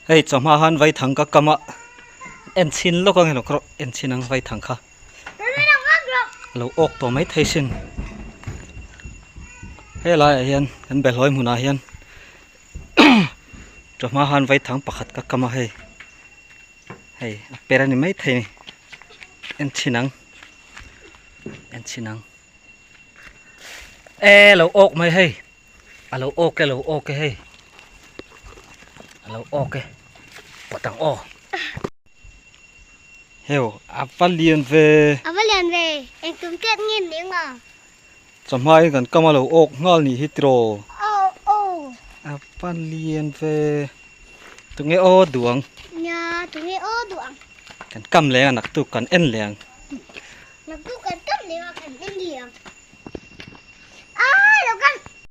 Hei chawhma han vaithang ka kam a en chhin lawk ang emaw kawrh en chhin ang vaithang kha a lo awk tawh mai thei sin helaiah hian kan behlawi hmunah hian chawhma han vaithang pakhat ka kam a hei hei a per a ni mai thei a ni en chhin ang en chhin ang e lo awk mai hei. A lo awk e lo awk e hei a lo awk e pawt ang aw heu a va lian ve a va lian ve eng tum tep nge ni eng a chawhma in kan kam a lo awk nghal nih hi tiraw aw aw a va lian ve tunge aw duh ang nia tunge aw duh ang kan kam leng a naktuk kan en leng.